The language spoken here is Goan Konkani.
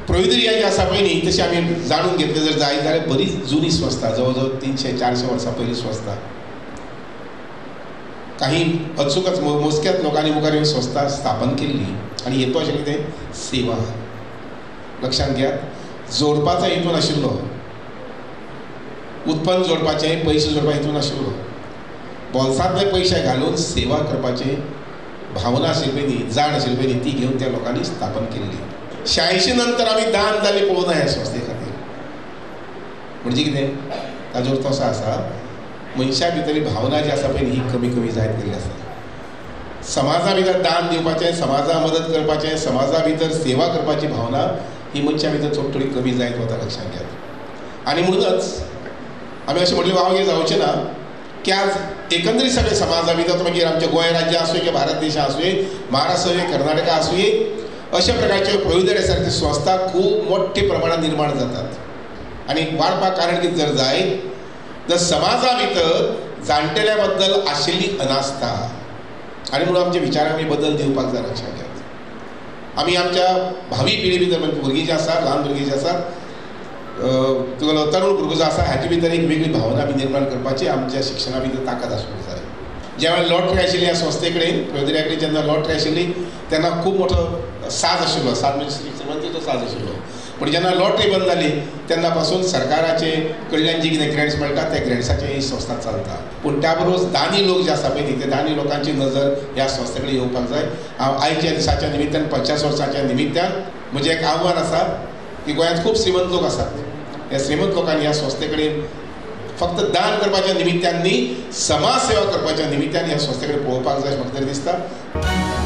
प्रोविदरिया जी आसा पळय न्ही तशी आमी जाणून घेतले जर जाय जाल्यार बरीच जुनी संस्था, जवळ जवळ 300-400 वर्सां पयलीं संस्था. काही अचूकच मोजक्याच लोकांनी मुखार येवन संस्था स्थापन केल्ली आनी हेतू आशिल्लें कितें? सेवा. लक्षांत घेयात, जोडपाचो हेतू नाशिल्लो, उत्पन्न जोडपाचें, पयशे जोडपाचें हेतू नाशिल्लो. बोल्सांतले पयशे घालून सेवा करपाची भावना आशिल्ली पळय न्ही, जाण आशिल्ली पळय न्ही, ती घेवन त्या लोकांनी स्थापन केल्ली. 86 नंतर आमी दान जाल्लें पळोवना ह्या संस्थे खातीर. म्हणजे कितें ताजो अर्थ असो आसा, मनशा भितरली भावना जी आसा पळय न्ही ही कमी कमी जायत गेल्ली आसा. समाजा भितर दान दिवपाचें, समाजा मदत करपाचें, समाजा भितर सेवा करपाची भावना ही मनशा भितर थोडी थोडी कमी जायत वता. लक्षांत घेयात. आनी म्हणूनच आमी अशें म्हटलें वावगेर जावचें ना की आज एकंदरीत सगळे समाजा भितर, मागीर आमच्या गोंय राज्य आसूं किंवा भारत देश आसूं, महाराष्ट्र आसूं, कर्नाटका आसूं, अशा प्रकारचे प्रोविदरिया सारखे संस्था खूब मोठ्या प्रमाणात निर्माण जातात. आनी वाडपाक कारण कितें जर जायत तर समाजा भितर जाणटेल्या बद्दल आशिल्ली अनास्था, आनी म्हणून आमच्या विचारांनी बदल दिवपाक जाय. लक्षात घेयात, आमी आमच्या भावी पिळगे भितर म्हणजे भुरगीं जी आसात, ल्हान भुरगीं जी आसात, तुगेलो तरुण भुरगो जो आसा हाचे भितर एक वेगळी भावना आमी निर्माण करपाची आमच्या शिक्षणा भितर ताकद आसूंक जाय. ज्या वेळार लॉटरी आशिल्ली ह्या संस्थे कडेन, प्रोविदरिया कडेन जेन्ना लॉटरी आशिल्ली तेन्ना खूब मोठो साज आशिल्लो, साज म्हणजे श्रीमंतीचो साज आशिल्लो. पूण जेन्ना लॉटरी बंद जाली तेन्ना पासून सरकाराचे कडल्यान जी कितें ग्रँट्स मेळटा त्या ग्रँट्साचे ही संस्था चलता. पूण त्या बरोबर दानी लोक जे आसा पळय न्ही ते दानी लोकांची नजर ह्या संस्थे कडेन येवपाक जाय. हांव आयच्या दिसाच्या निमित्तान, 50 वर्साच्या निमित्तान म्हजें एक आव्हान आसा की गोंयांत खूब श्रीमंत लोक आसात. ह्या श्रीमंत लोकांनी ह्या संस्थे कडेन फक्त दान करपाच्या निमित्तान न्ही, समाज सेवा करपाच्या निमित्तान ह्या संस्थे कडेन पळोवपाक जाय अशें म्हाका तरी दिसता.